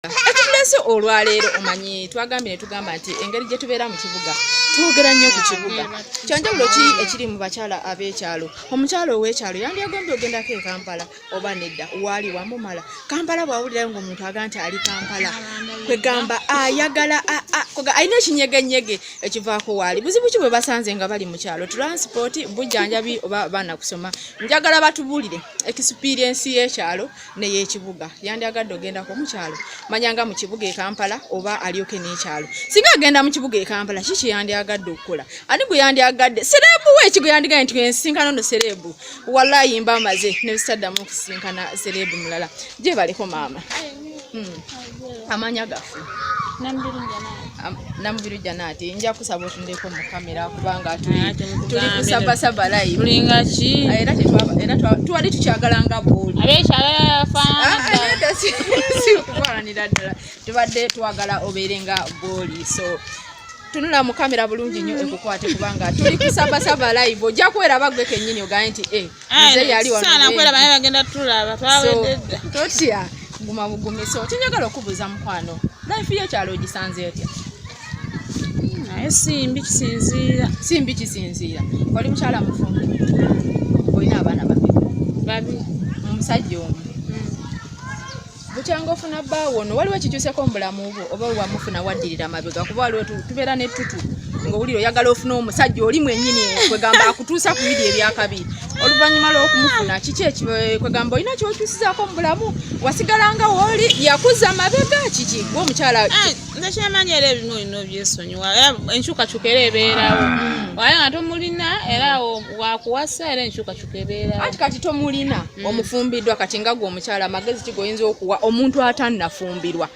Ekituleese olwaleero, omanyi twagambye ne tugamba nti engeri gye tubeera mu kibuga, twogera nnyo ku kibuga. Kyanjawulo ki ekiri mu bakyala ab'ekyalo? Omukyala ow'ekyalo yandyegombye ogendako e Kampala oba nedda? Waali wamumala Kampala, bw'awulirayo ng'omuntu aga nti ali Kampala, kwegamba ayagala alina ekinyegenyege ekivaako. Waali buzibu ki bwe basanze nga bali mu kyalo? Transport, bujjanjabi oba baana kusoma? Njagala batubuulire experience y'ekyalo neyekibuga. Yandyagadde ogendako mukyalo manyanga mu kibuga e Kampala oba alyoke n'ekyalo? Singa agenda mu kibuga e Kampala, kiki yandyagadde okukola? Ani gwe yandyagadde? Celeb we ki gwe yandigadde nti ensinkano no celeb, wallahi mba amaze nebisitaddamu okusisinkana celeb mulala? Gyebaleko maama. Amanya gaffe? Namubiru Janaati. Nja kusaba otundeko mu kamera kubanga tuli kusabasaba live. Tulinga ki? Era era twali tukyagala nga bwoli. Abekyalo. Ah, si kufaananira ddala, tubadde twagala obeere nga bwoli. So tunula mu kamera bulungi nnyo ekukwate kubanga tuli kusabasaba live. Ojja kweraba gwe kennyini ogambe nti eh, nze yali wano. Saana kweraba, naye bagenda tulaba twawedde dda. Totya, guma bugumi. So kyenjagala okubuuza mukwano, life y'ekyalo ogisanze otya? Naye simbi, kisinziira. Simbi, kisinziira. Oli mukyala mufumbo, olina abaana babiri? Babiri. Omusajja omu. Bukyanga ofuna bbaawo ono, waliwo ekikyuseko mu bulamu bwo oba wamufuna waddirira mabega? Kuba waliwo tubeera n'ettutu ng'owulira oyagala ofuna omusajja oli mwennyini, kwegamba akutuusa ku biri ebyakabi. Oluvannyuma lw'okumufuna, kiki kwegamba olina kyokyusizaako mu bulamu? Wasigala nga wooli, yakuza mabega, kiki gwe omukyala? Ah, nze kyemanyi, era ebimu olina obyesonyiwa, era enkyukakyuka era ebeerawo. Waye nga tomulina, era awo wakuwasa, era enkyukakyuka ebeerawo. Anti kati tomulina, omufumbiddwa. Kati nga gwe omukyala, amagezi ki goyinza okuwa omuntu atannafumbirwa?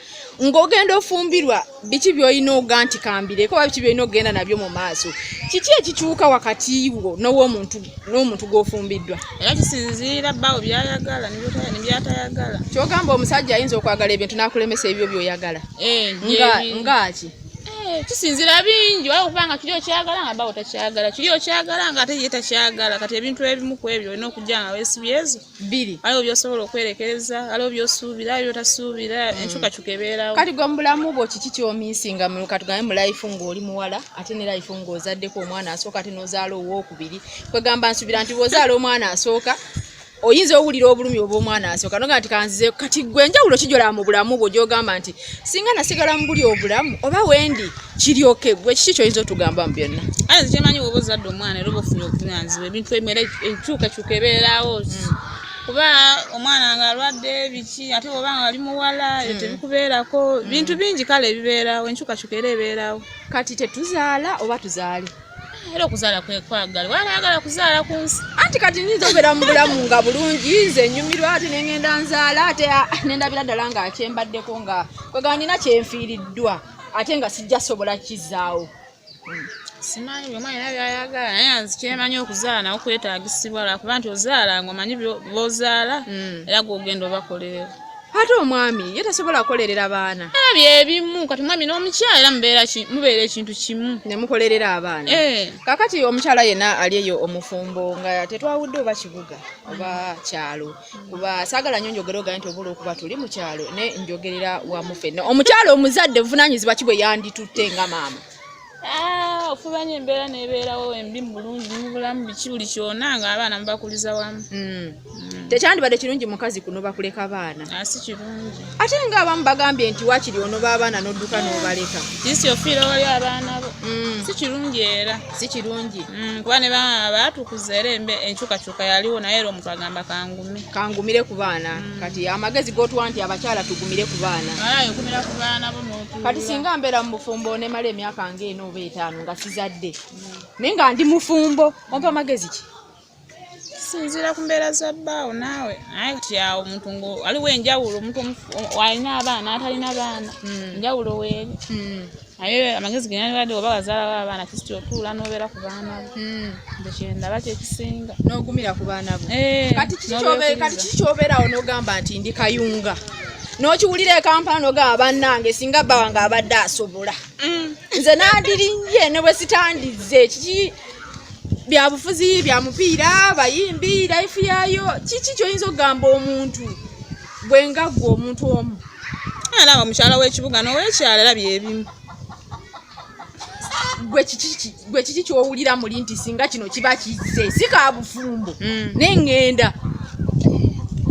Ng'ogenda ofumbirwa, biki by'olina oga nti kambireko, oba biki by'olina okugenda nabyo mu maaso? Kiki ekikyuka wakati wo n'ow'omuntu n'omuntu gw'ofumbiddwa? Era kisinziira bbaawo byayagala ne byatayagala. Kyogamba omusajja ayinza okwagala ebintu n'akulemesa ebyo by'oyagala? Eh, nga ngaaki? Eh, kisinziira bingi. Wala okubanga kiri okyagala nga bbaawo takyagala, kiri okyagala nga ate ye takyagala. Kati ebintu ebimu ku ebyo olina okujja nga weesibye ezo bbiri. Waliwo byosobola okwerekereza, waliwo byosuubira, waliwo byotasuubira. Enkyukakyuka ebeerawo. Kati gwe mu bulamu bwo, kiki kyomiisinga katugambe mu life ng'oli muwala, ate ne life ng'ozaddeko omwana asooka, ate n'ozaala owookubiri? Kwegamba nsuubira nti bw'ozaala omwana asooka, oyinza owulira obulumi obw'omwana asooka, noga nti kanzize. Kati gwe enjawulo kijolaba mu bulamu bwo gy'ogamba nti singa nasigala mu buli obulamu oba wendi kiryoke? Gwe kiki kyoyinza otugamba mu byonna? Aye nze kyemanyi, woba ozadde omwana era oba ofunye obuvunaanyizibwa, ebintu ebimu era enkyukakyuka ebeerawo, kuba omwana nga alwadde biki, ate oba nga ali muwala, ebyo tebikubeerako. Bintu bingi kale ebibeerawo, enkyukakyuka era ebeerawo. Kati tetuzaala oba tuzaale? Era okuzaala kwe kwagala, wala kuzaala ku nsi. Anti kati nyinza obeera mu bulamu nga bulungi, nze nyumirwa, ate nengenda nzaala, ate ah, nendabira ddala nga kyembaddeko nga kwegamba nina kyenfiiriddwa, ate nga sijja sobola kizaawo. Simanyi buli omwana era byayagala, naye nze kyemanyi, okuzaala nawo kwetaagisibwa, lwakuba nti ozaala ng'omanyi b'ozaala era gw'ogenda obakolerera. Ate omwami ye tasobola kukolerera baana? Era byebimu, kati omwami n'omukyala era mubeera ekintu kimu. Ne mukolerera abaana. Eh. Kakati omukyala yenna ali eyo omufumbo, nga tetwawudde oba kibuga oba kyalo, kuba saagala nnyo njogera ogaye nti oba olwokuba tuli mu kyalo, ne njogerera wamu ffenna, omukyala omuzadde buvunaanyizibwa ki bwe yanditutte nga maama? Ah, ofuba nnyo embeera n'ebeerawo embi mu bulungi mu bulamu, biki buli kyonna ng'abaana mubakuliza wamu. Tekyandibadde kirungi mukazi kunoba kuleka baana? Ah, si kirungi. Ate ng'abamu bagambye nti waakiri onoba abaana n'odduka n'obaleka. Kisi ofiira wali abaana bo. Si kirungi era. Si kirungi. Kuba ne bamama baatukuza, era enkyukakyuka yaliwo, naye era omuntu agamba kangume. Kangumire ku baana. Kati amagezi g'otuwa nti abakyala tugumire ku baana? Aye, okumira ku baana bo n'otuula. Kati singa mbeera mu bufumbo nemala emyaka ng'ena oba 5 nga sizadde, naye nga ndi mufumbo, ompa amagezi ki? Kisinziira ku mbeera za bbaawo naawe, naye kati awo omuntu ngo waliwo enjawulo, omuntu alina abaana atalina baana, enjawulo weeri. Naye amagezi genalibadde, oba wazaalawo abaana, kisiti otuula n'obeera ku baana bo. Nze kyendaba kyekisinga. N'ogumira ku baana bo. Eh, Kati n'obeekuliza. Kati kiki kyobeerawo n'ogamba nti ndi kayunga, n'okiwulira e Kampala, n'ogamba bannange singa bba wange abadde asobola, nze nandirinye ne bwe sitandize? Kiki? Byabufuzi, bya mupiira, bayimbi, life yaayo, kiki kyoyinza okugamba omuntu bwe nga ggwe omuntu omu? Alaba mukyala w'ekibuga n'owekyalo era byebimu. Gwe kiki ky'owulira muli nti singa kino kiba kizze si ka bufumbo naye ŋŋenda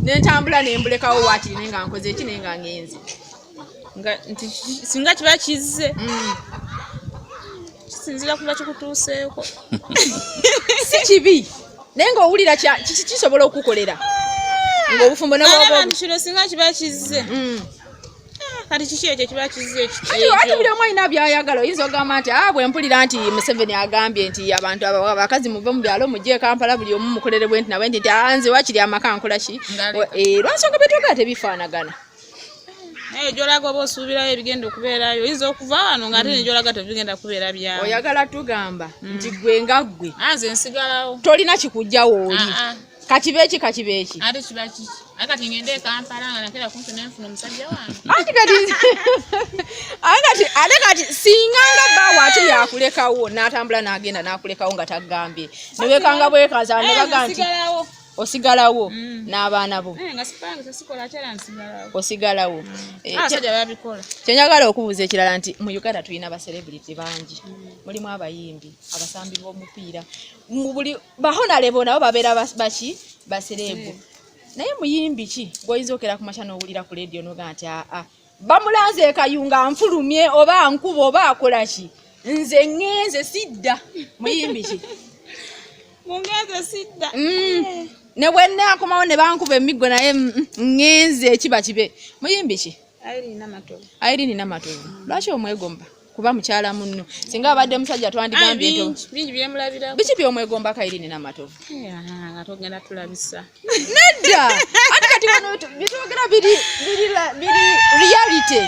ne ntambula ne mbulekawo waakiri naye nga nkoze eki naye nga ŋŋenze. Nga nti singa kiba kizze kisinziira kuba kikutuuseeko. Si kibi naye ng'owulira kiki kisobola okukukolera ng'obufumbo ne bw'oba nti kino singa kiba kizze. Kati kiki ekyo kiba kizze ati buli omu alina by'ayagala. Oyinza ogamba nti bwe mpulira nti Museveni agambye nti abantu abakazi muve mu byalo mujje e Kampala buli omu mukolere bwe nti nabwe nti nze wakiri amaka nkola ki, lwansonga byetwogera tebifaanagana. Naye gy'olaga oba osuubirayo ebigenda okubeerayo, oyinza okuva wano ng'ate ne gy'olaga tebigenda kubeera byawe. Oyagala tugamba nti gwe nga ggwe nze nsigalawo, tolina kikujja wooli. Kakibe eki kakibe eki ate kiba kiki? Ate kati ngende e Kampala nga nakera kumpi nenfuna omusajja wange. Anti kati ate kati singa nga bbaawo ate yakulekawo n'atambula n'agenda n'akulekawo nga tagambye newekanga bwekaza nebaga nti osigalawo n'abaana bo osigalawo. Kyenjagala okubuuza ekirala nti mu Uganda tulina ba celebrity bangi, mulimu abayimbi, abasambi b'omupiira, buli bahonalebo nabo babeera baki ba celeb. Naye muyimbi ki gw'oyinza okera ku makya n'owulira ku leediyo n'ogaa nti aa bamulanze ekayunga nfulumye oba nkuba oba akola ki, nze ŋŋenze sidda? Muyimbi ki? Mungenze sidda. Ne bwe naakomawo ne bankuba emiggo naye ŋŋenze ekiba kibe. Muyimbi ki? Irene Namatovu. Lwaki omwegomba? Kuba mukyala munno, singa abadde musajja twandigambye nti bingi byemulabirako. Biki byomwegombako Irene Namatovu? Nga togenda tulabisa. Nedda, ate kati wano byetwogera biri biri reality.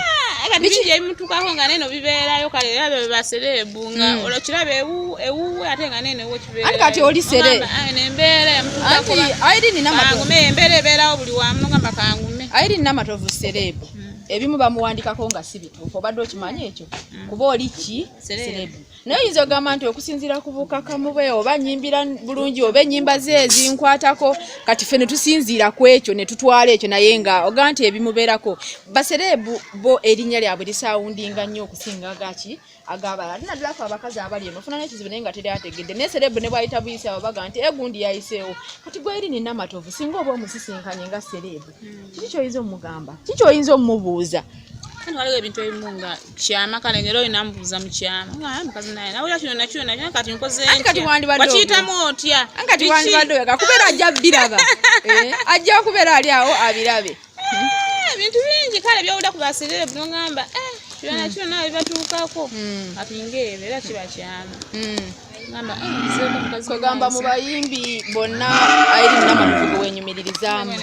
Kati bingi ebimutukako nga neno bibeerayo. Kale era be ba celeb nga olwo kiraba ewuwe ate nga neno ewo kibeerayo. Anti kati oli celeb. Embeera yamutukako. Anti Irene Namatovu kangume, embeera ebeerawo buli wamu nogamba kangume. Irene Namatovu celeb, ebimu bamuwandikako nga si bituufu. Obadde okimanyi ekyo? Kuba oli ki? Celeb. Naye oyinza ogamba nti okusinziira ku bukakamu bwe oba nyimbira bulungi oba ennyimba ze ezinkwatako, kati ffe ne tusinziira ku ekyo ne tutwala ekyo. Naye nga ogaa nti ebimubeerako, ba celeb bo erinnya lyabwe lisoundinga nnyo okusinga agaki ag'abalala, ate naddala fe abakazi abali eno ofuna n'ekizibu naye nga teri ategedde. Naye celeb ne bwayita buyisi abo baga nti egundi yayiseewo. Kati gwe Irene Namatovu, singa oba omusisinkanye nga celeb, kiki kyoyinza omugamba? Kiki kyoyinza omubuuza? Kati waliwo ebintu ebimu nga kyama, kale ngera olina mubuuza mu kyama nga mukazi naye nawulira kino nakino nakino, kati nkoze Anti kati ntya? Wandibadde Wakiyitamu otya? Anti kati Biki? wandibadde oyagala kubeera ajja biraba. Ajja kubeera ali awo abirabe. Ebintu bingi kale byowulira ku ba celeb nogamba kino nakino nawe bibatuukako. Kati ngaebyo era kiba kyama, gamba nzeeko mukazi. Kwegamba mu bayimbi bonna Irene Namatovu gwe wenyumiririzaamu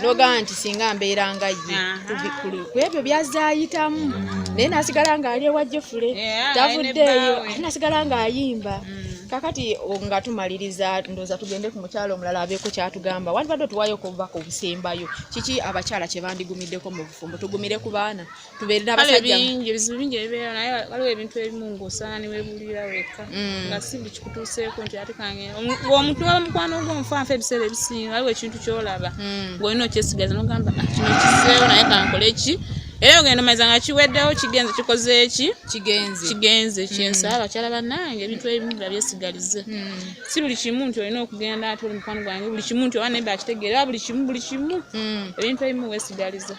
nogaa nti singa mbeera nga ye ku ebyo byazaayitamu naye nasigala ng'ali ewa Jefule tavuddeeyo alina ate nasigala ng'ayimba. Kakati nga tumaliriza, ndowooza tugende ku mukyalo omulala abeeko kyatugamba. Wandibadde otuwaayo okubaka obusembayo, kiki abakyala kye bandigumiddeko mu bufumbo? Tugumire ku baana, tubeere Kale n'abasajja. Bingi, ebizibu bingi ebibeera, naye waliwo ebintu ebimu ng'osaana ne weebuulira wekka nga si buli kikutuuseeko nti ate kange ng'omuntu waba mukwano gwo omufanfa. Ebiseera ebisinga waliwo ekintu ky'olaba ng'olina okyesigaza n'ogamba, "Ah, kino kiseewo naye kankole ki?" Era ogenda omaliza nga kiweddewo, kigenze, kikoze eki? Kigenze. Kigenze. Kyensaba abakyala bannange, ebintu ebimu babyesigalize. Si buli kimu nti olina okugenda ate oli mukwano gwange, buli kimu nti oba naye bakitegeera, oba buli kimu buli kimu. Ebintu ebimu weesigaliza.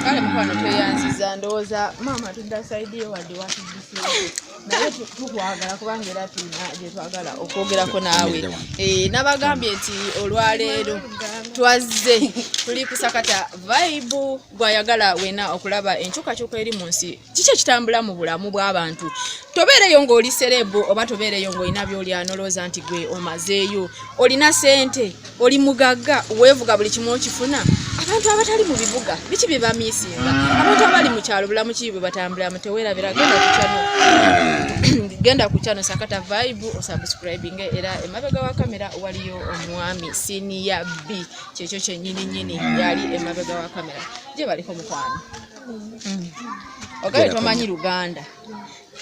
Kale mukwano, tweyanziza. Ndowooza maama tudda side yo, wadde watuddiseeko naye tukwagala kubanga era tulina gye twagala okwogerako naawe. Nabagambye nti olwaleero twazze tuli kusakata vibe. Gwayagala wena okulaba enkyukakyuka eri mu nsi, kiki ekitambula mu bulamu bw'abantu? Tobeereyo ng'oli celeb oba tobeereyo ng'olina by'olya nolowooza nti gwe omazeeyo, olina sente, oli mugagga, weevuga buli kimu okifuna. Abantu abatali mu bibuga biki bye bamiisinga? Abantu abali mu kyalo bulamu ki bwe batambulamu? Teweerabira, genda ku channel, genda ku channel Sakata Vibe osubscribing. Era emabega wa kamera waliyo omwami Senior B, kyekyo kyennyini nyini yali emabega wa kamera gye baliko. Mukwano, ogaye tomanyi Luganda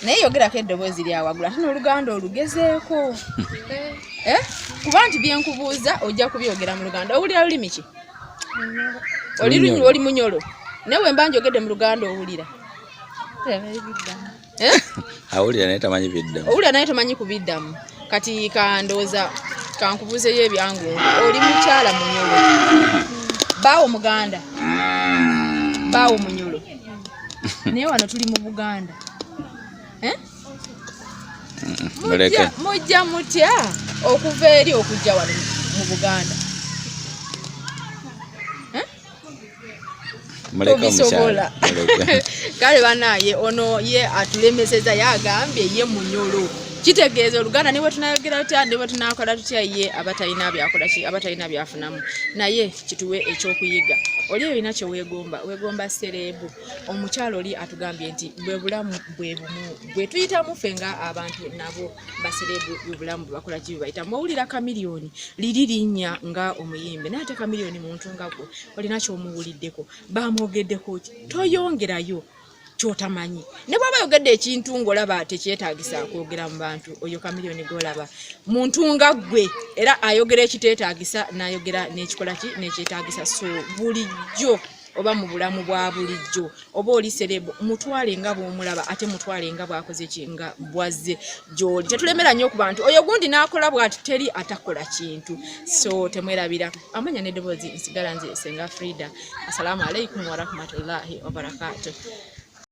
naye yogerako eddoboozi lya waggulu ate n'Oluganda olugezeeko. Eh? Kuba nti byenkubuuza ojja kubyogera mu Luganda. Owulira lulimi ki? Oli Lunyolo. Oli Munyolo? Naye bwe mba njogedde mu Luganda owulira? Eh? Awulira naye tamanyi biddamu. Owulira naye tomanyi kubiddamu. Kati kandowooza kankubuuzeyo ebyangu. Oli mukyala Munyolo, baawo Muganda, baawo Munyolo, naye wano tuli mu Buganda. Eh? Muleke. Mujja mutya okuva eri okujja wano mu Buganda? Eh? Muleke Tobisobola. omukyala. Muleke. Kale banaye, ono ye atulemeseza, yagambye ye Munyolo, kitegeeza Oluganda ne bwe tunayogera tutya, ne bwe tunakola tutya, ye aba talina byakola ki, aba talina byafunamu. Naye kituwe ekyokuyiga. Oli olina kye weegomba, weegomba celeb. Omukyalo oli atugambye nti bwe bulamu bwe bumu bwe tuyitamu ffe nga abantu, nabo ba celeb bwe bulamu bwe bakola ki, bwe bayitamu. Owulira Chameleone, liri linnya nga omuyimbi, naye ate Chameleone muntu nga gwe, olina ky'omuwuliddeko, bamwogeddeko ki? Toyongerayo kyotamanyi. Ne bwaba yogedde ekintu ng'olaba tekyetaagisa kwogera mu bantu, oyo Chameleone gw'olaba muntu nga ggwe, era ayogera ekiteetaagisa n'ayogera n'ekikola ki, n'ekyetaagisa. So bulijjo oba mu bulamu bwa bulijjo oba oli celeb, mutwale nga bw'omulaba, ate mutwale nga bw'akoze ki, nga bwazze gy'oli. Tetulemera nnyo ku bantu, oyo gundi n'akola bw'ati, teri atakola kintu. So temwerabira amanya n'eddoboozi, nsigala nze Senga Frida. Assalamu alaikum warahmatullahi wabarakatuh.